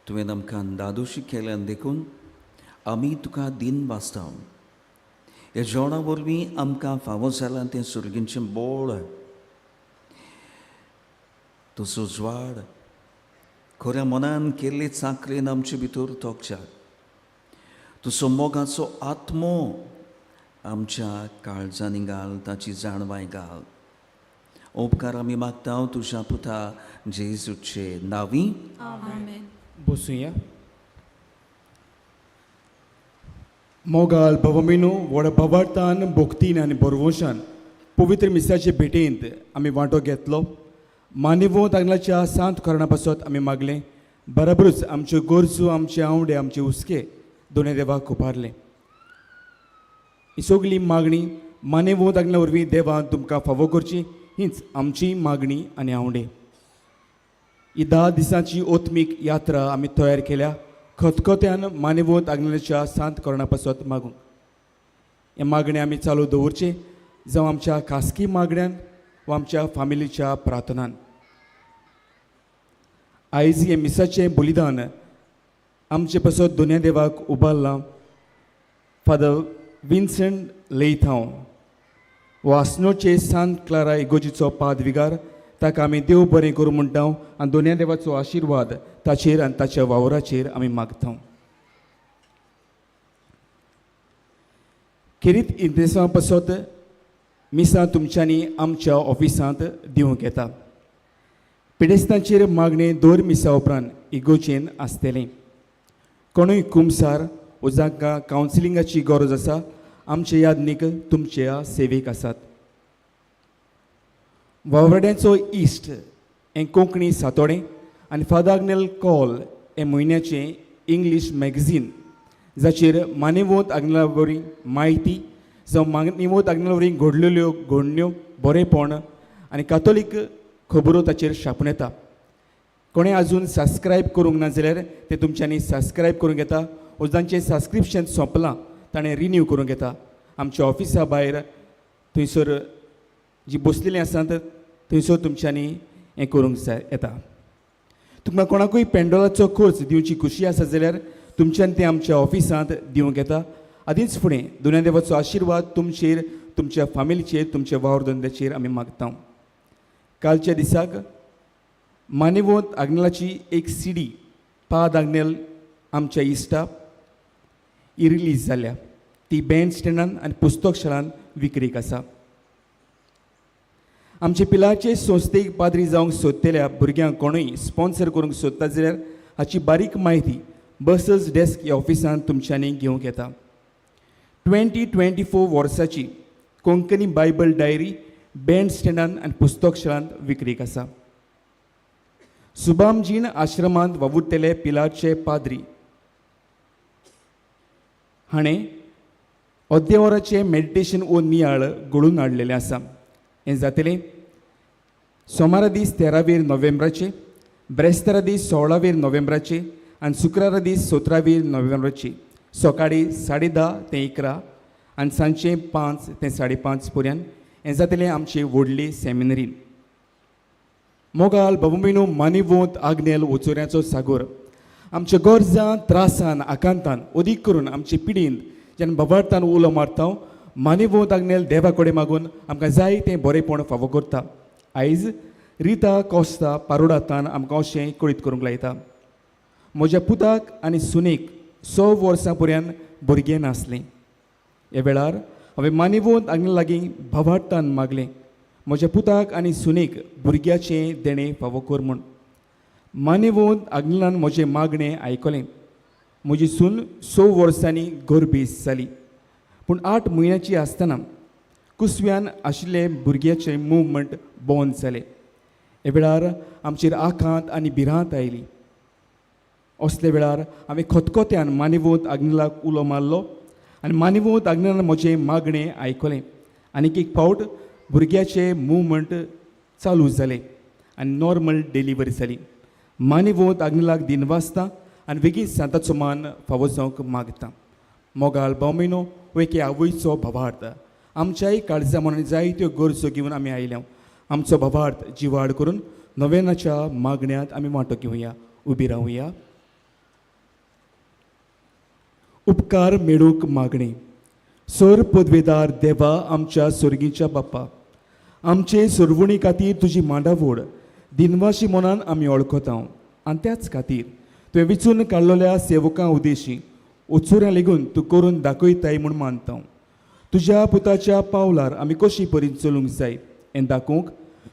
तुवें आमकां दादोशी केल्यान देखून आमी तुका दिन वाचता. ह्या जेवणा वरवीं आमकां फावो जालां तें सुर्गींचें बोळ, तुजो ज्वाड खऱ्या मनान केल्ले चाकरेन आमचे भितर तोखच्या, तुजो मोगाचो आत्मो आमच्या काळजांनी घाल, ताची जाणवाय घाल. उपकार आमी मागता तुज्या पुता जेजूचे नांवी.
बसुया. मोगाल भवमिनो व्हड भवार्थान भक्तीन आनी बरवशान पवित्र मिसाचे भेटेंत आमी वांटो घेतलो. मानिवो तांगलाच्या सांत करणा पासत आमी मागलें. बराबरूच आमच्यो गरजो, आमचे आंवडे, आमचे हुस्के दोनूय देवाक उबारले. ही सगली मागणी मानेवोत आग्नेला वरवीं देवान तुमकां फावो करची हीच आमची मागणी आनी आवडे. ही 10 दिसांची ओत्मीक यात्रा आमी तयार केल्या खतखत्यान मानेवोत आग्नेलाच्या सांत करणा पासत मागूंक. हे मागणें आमी चालू दवरचें, जावं आमच्या खासगी मागण्यान वा आमच्या फामिलीच्या प्रार्थनान. आयज हें मिसाचें बलिदान आमचे पासत दोनया देवाक उबारलां फादर विन्संट लेयथांव वो आसनोचे सांत क्लारा इगोजीचो पादविगार. ताका आमी देव बरें करूं म्हणटा आनी दोनया देवाचो आशिर्वाद ताचेर आनी ताच्या वावराचेर आमी मागता. खेरीत इंतेसांव पासत मिसां तुमच्यांनी आमच्या ऑफिसांत दिवंक येता. पिडेस्तांचेर मागणें दर मिसा उपरांत इगोजेन आसतलें. कोणूय कुमसार वो जांकां कावन्सिलिंगाची गरज आसा आमचे यादनीक तुमच्या सेवेक आसात. वावराड्यांचो इश्ट हें कोंकणी सातोडें आनी फादर आग्नेल कॉल हें म्हयन्याचें इंग्लीश मॅगझीन जाचेर मानेवोत आग्नेला वरवीं म्हायती जावं मानेवोत आग्नेला वरवीं घडलेल्यो घडण्यो बरेपण आनी कातोलीक खबरो ताचेर छापून येता. कोणें आजून सबस्क्रायब करूंक ना जाल्यार तें तुमच्यांनी सबस्क्रायब करूंक येता वो जांचें सबस्क्रिप्शन सोंपलां ताणें रिन्यू करूंक येता. आमच्या ऑफिसा भायर थंयसर जी बसलेलीं आसात थंयसर तुमच्यांनी हें करूंक जाय येता. तुमकां कोणाकूय पेंडोलाचो खर्च दिवची खुशी आसा जाल्यार तुमच्यान तें आमच्या ऑफिसांत दिवंक येता. आदींच फुडें दोनया देवाचो आशिर्वाद तुमचेर, तुमच्या फामिलीचेर, तुमच्या वावर धंद्याचेर आमी मागता. कालच्या दिसाक मानेवोत आग्नेलाची एक सीडी पाद आग्नेल आमच्या इश्टा ही रिलीज जाल्या. ती बँड स्टँडान आनी पुस्तक शाळान विक्रीक आसा. आमचे पिलाचे संस्थेक पाद्री जावंक सोदतल्या भुरग्यांक कोणूय स्पॉन्सर करूंक सोदता जाल्यार हाची बारीक म्हायती बसर्स डेस्क ह्या ऑफिसांत तुमच्यांनी घेवंक येता. 2024 वर्साची कोंकणी बायबल डायरी बँड स्टँडान आनी पुस्तक शाळांत विक्रीक आसा. सुबामजीण आश्रमांत वावुरतले पिलाचे पाद्री हाणें अद्यावराचें मेडिटेशन वो नियाळ घडोवन हाडलेलें आसा. हें जातलें सोमारा दीस 13 नोव्हेंबराचे, ब्रेस्तारा दीस 16 नोव्हेंबराचे आनी शुक्रारा दीस 17 नोव्हेंबराचे सकाळीं 10:30 ते 11 आनी सांजचें 5 ते 5:30 पर्यंत. हें जातलें आमचे व्हडली सेमिनरीन. मोगाल बाबुमिनो मानिवोंत आग्नेल ओचोऱ्याचो सागोर आमच्या गरजां त्रासान आकांतान अदीक करून आमचे पिडीन जेन्ना बाबार्थान उलो मारता मानिवोंत आग्नेल देवा कडेन मागून आमकां जाय तें बरेंपण फावो करता. आयज रिता कोस्ता पारोडातान आमकां अशें कळीत करूंक लायता. म्हज्या पुताक आनी सुनेक 100 वर्सां पर्यंत भुरगें नासलें. ह्या वेळार हांवें मानिवोंत आग्नेल लागीं भावार्थान मागलें म्हज्या पुताक आनी सुनेक भुरग्याचें देणें फावो कर म्हूण. मानिवोंत आग्नेलान म्हजें मागणें आयकलें. म्हजी सून 6 वर्सांनी गर्भेस्त जाली, पूण 8 म्हयन्याची आसतना कुसव्यान आशिल्ले भुरग्याचें मुवमेंट बंद जालें. ह्या वेळार आमचेर आकांत आनी भिरांत आयली. असल्या वेळार हांवें खतखत्यान मानिवोंत आग्नेलाक उलो मारलो आनी मानिवोंत आग्नेलान म्हजें मागणें आयकलें. आनीक एक फावट भुरग्याचें मुवमेंट चालू जालें आनी नॉर्मल डिलिव्हरी जाली. मानिवोंत आग्नेलाक दिनवासता आनी बेगीन सांताचो मान फावो जावंक मागता. मोगाल बावमिनो हो एके आवयचो भावार्थ आमच्याय काळजा मनान जायत्यो गरजो घेवन आमी आयल्या. आमचो भावार्थ जिवाड करून नव्यानाच्या मागण्यांत आमी वांटो घेवया. उबी रावया. उपकार मेळूंक मागणी. सर पदवेदार देवा आमच्या सोर्गीच्या बाप्पा, आमचे सोरवणी खातीर तुजी मांडावड दिनवाशी मनान आमी वळखता आनी त्याच खातीर तुवें विचून काडलेल्या सेवकां उदेशी ओचुऱ्यां लेगून तूं करून दाखयताय म्हूण मानता. तुज्या पुताच्या पावलार आमी कशी परी चलूंक जाय हें दाखोवंक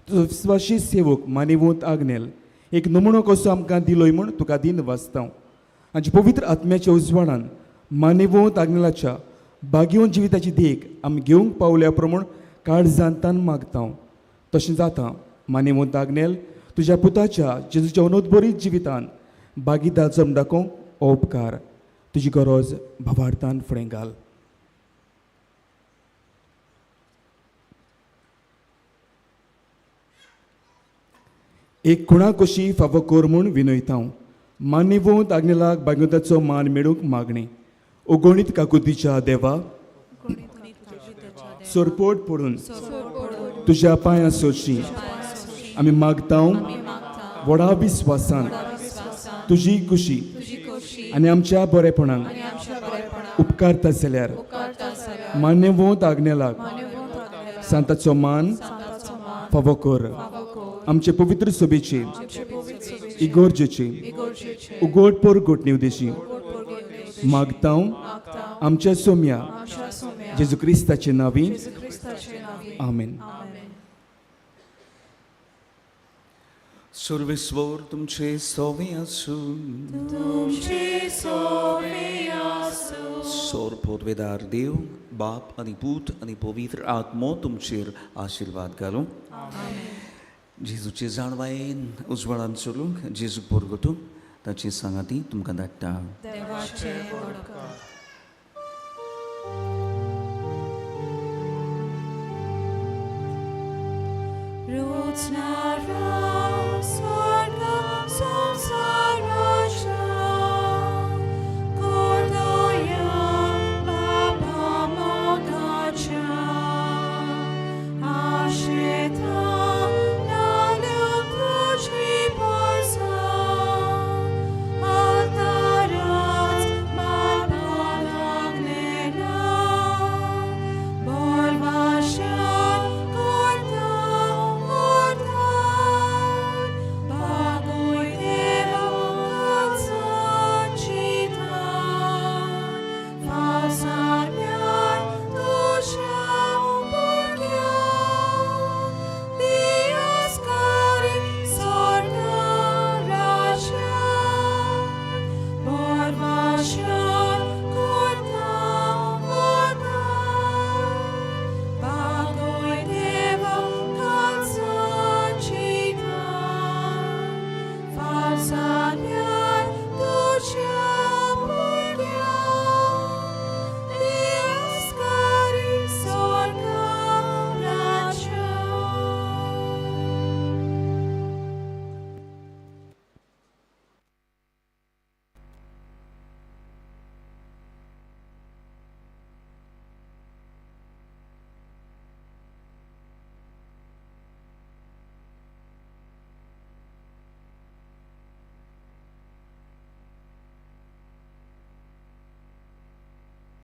तुजो विस्वाशी सेवक मानिवंत आग्नेल एक नमुनो कसो आमकां दिलोय म्हूण तुका दिन वाचता. आमच्या पवित्र आत्म्याच्या उजवाडान मानिवंत आग्नेलाच्या भाग्यवंत जिविताची देख आमी घेवंक पावल्या प्रमाण काळजान तान मागता. तशें जाता मानिवंत आग्नेल तुज्या पुताच्या जेजूच्या अनोदबरीत जिवितान भागीदार जम दाखोवंक हो उपकार तुजी गरज भावार्थान फुडें घाल. एक खुणा कशी फावो कर म्हूण विनयता. मान्यवंत आग्नेलाक भाग्यवंताचो मान मेळूंक मागणें. ओगणीत काकुतीच्या देवा, सरपोट पडून तुज्या पांयां सोरशी आमी मागता व्हडा विस्वासान तुजी खुशी आनी आमच्या बरेपणाक उपकारता जाल्यार मान्यवंत आग्नेलाक सांताचो मान फावो कर. आमचे पवित्र सभेचे इगोर्जेचे उगोट पोरगोट निवदेशी मागता आमच्या सोम्या जेजू क्रिस्ताचे नावी. आमेन.
सर्वेस्वर तुमचे सोवे आसूं. सोर पोरवेदार देव बाप आनी पूत आनी पवित्र आत्मो तुमचेर आशिर्वाद घालूं. जेजूचे जाणवायेन उजवाडान चलूंक जेजूक पोरगोतूंक ताची सांगाती तुमकां धाडटा.
Roots not